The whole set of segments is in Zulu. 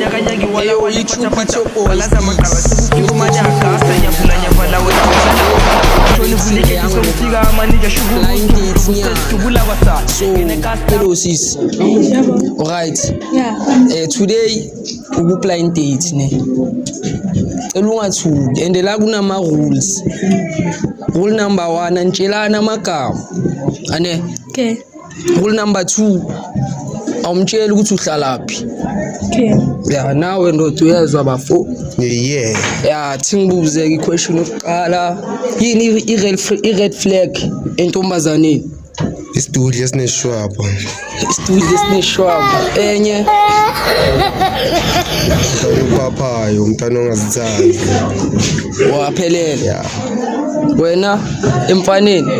Eyo, YouTube, it's your boy. Blind dates nyana. So, hello sis. Alright. Yeah. Today uku blind date ne. Cela ungathuki and la kunama rules. Rule number 1, anitshelana amagama. Ane. Okay. Rule number 2, awumtsheli ukuthi uhlalaphi. Okay. Yeah, nawe ndoda uyezwa bafo. Yeah. Yeah, thi ngibuze i-question yokuqala. Yini i-red flag entombazaneni? Isidudla esineshwapha. Isidudla esineshwapha. Enye. Umntwana ophaphayo, umntwana ongazithandi. Waphelele. Yeah. Wena emfaneni.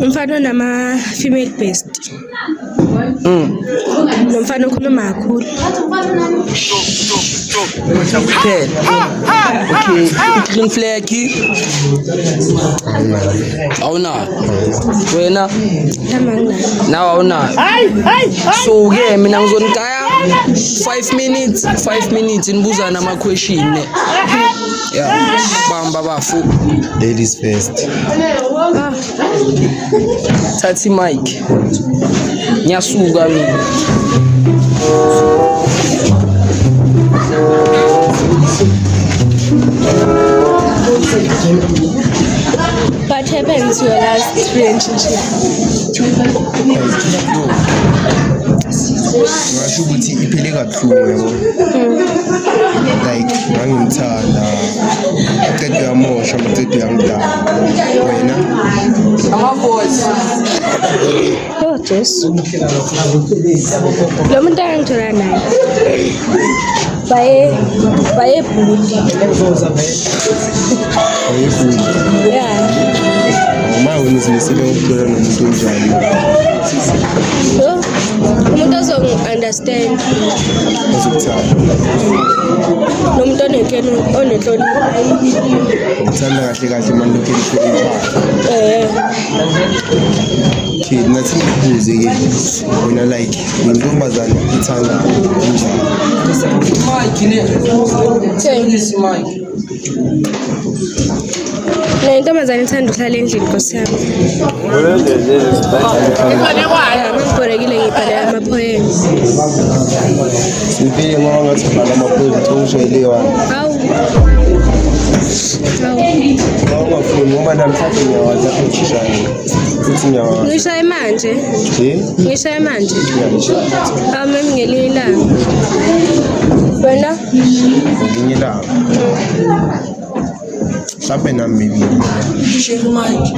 Umfana onama female best. Nomfana okhuluma kakhulu. Kuphela. Okay, green flag Awunayo. awunayo. Wena Nami anginayo. nawe awunayo. So ke mina ngizonigaya 5 minutes, 5 minutes nibuzana ama question ne. Yeah. Bamba bafu. Ladies first. Thatha mic. Ngiyasuka mina. What happened to your last relationship? Ngasho ukuthi iphele kabuhlungu yabo. Like ngangimthanda. Qeda uyamosha, qeda uyangidala. Wena Ama voice. Oh Jesu. Lo muntu engithola naye. Baye bayebhuli. wayefuna. Yeah. Uma wena uzimisele ngokuthola nomuntu onjani. Oh, umuntu ozongi-understand Ozokuthanda. nomuntu onenhlonipho. Uthanda kahle kahle manje lokhu elihloniphayo. Eh, Okay, nathi ngikubuze ke wena like intombazane ithanda kanjani? Mic ne. Sebenzisa mic. Le ntombazane ithanda ukuhlala endlini nkosi yami. Yeah, mangibhorekile ngibhalela ama-poem. Sivile ngoba ngathi ubhala ama-poem ungishayele wona. Hawu. Hawu. Ngoba ungafuni ngoba namhlanje ngiyawazi lapho ngishayile. Futhi ngiyawazi. Ngishaye manje. Eh? Ngishaye manje. Ngiyangishaya. Hawu memi ngelinye ilanga. Wena? Ngelinye ilanga. Mhlampe nami maybe. Share mic.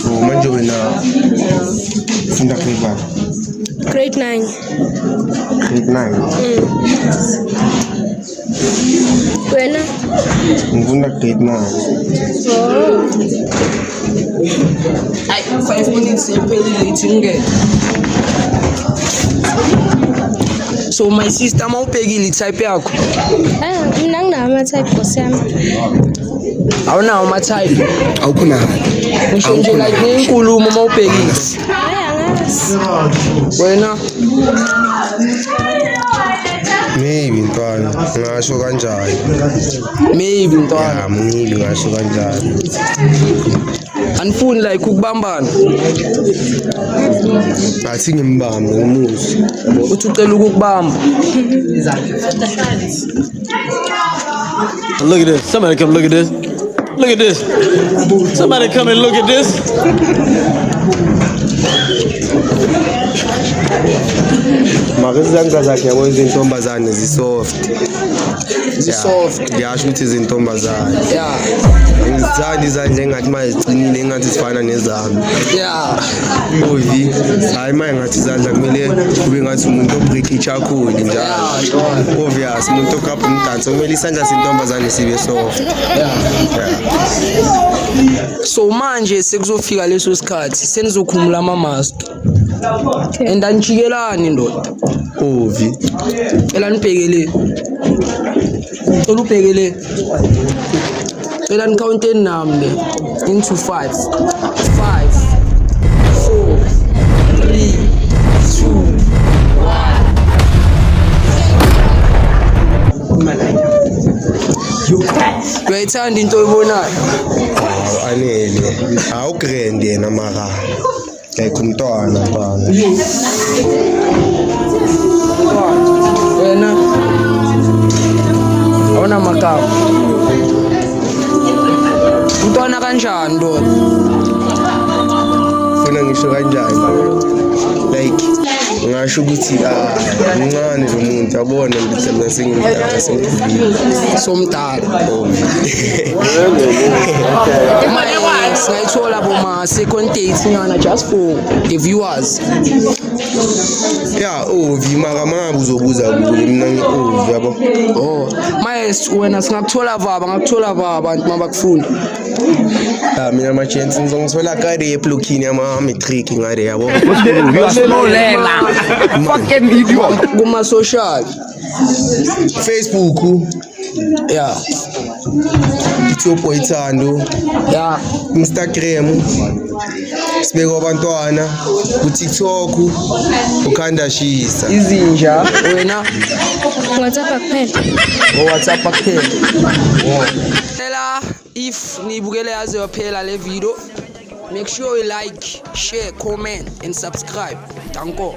Oh, manje wena ufunda grade bani? Grade 9. Grade 9. Wena? Ngifunda grade 9. Oh. Ay, 5 minutes iphelile ithi ngene. So my sister mawubhekile type yakho. Ah, mina nginawo ama-type nkosi yami. Awunawo ama type. Awukho nayo. Ngisho nje like ngenkulumo mawubhekile. Hayi angazi. Wena Maybe ntwana ngasho kanjani? maybe ntwana. Yeah, maybe ngasho kanjani. Anifuni like ukubambana. Athi ngimbambe ngimuzwe. Uthi ucela ukukubamba. Look at this. Somebody come look at this. Look at this. Somebody come and look at this. Mara izandla zakhe yabo izintombazane zi-soft. Zi-soft. Ngiyasho ukuthi izintombazane. Yeah. Ngizithanda izandla engathi manje ziqinile engathi zifana nezami. Yeah. Ovi, hayi manje ngathi izandla kumele kube ngathi umuntu obreak i-charcoal njalo. Obvious umuntu ogabha umdanso kumele isandla sentombazane sibe soft. Yeah. So manje sekuzofika leso sikhathi senizokhumula ama mask. And anijikelani ndoda. Ovi. Cela nibhekele. Cela ubhekele. Cela nikhawunteni nami le. Into 5. 5 4 3 2 Uyayithanda into oyibonayo? Hawu, anele. Hawu, grand yena mara. Like umntwana mntwana. Wena awunamagama. Umntwana kanjani ndoda? Funa ngisho kanjani? Like ngasho ukuthi ah, mncane lo muntu, yabona ngithi mina sengimdala, sengikhulile. Somdala. Oh. Singayithola boma second date ngana just for the viewers. Ya, ovi mara mangabe uzobuza kuye, mina ngi-ovi, yabo. Oh, maye wena singakuthola baba, ngakuthola baba abantu mabakufuna. Ya, mina ma-chance ngizongithola kade eblokini yama-matric ngade, yabo. Fucking idiot. Kuma social. Facebook. It's your boy Thando. Instagram sibeka abantwana, ku-TikTok ukhanda shisa. Izinja wena. WhatsApp kuphela. WhatsApp kuphela. Phela if nibukele yaze yaphela le video, make sure you like, share, comment and subscribe. Danko.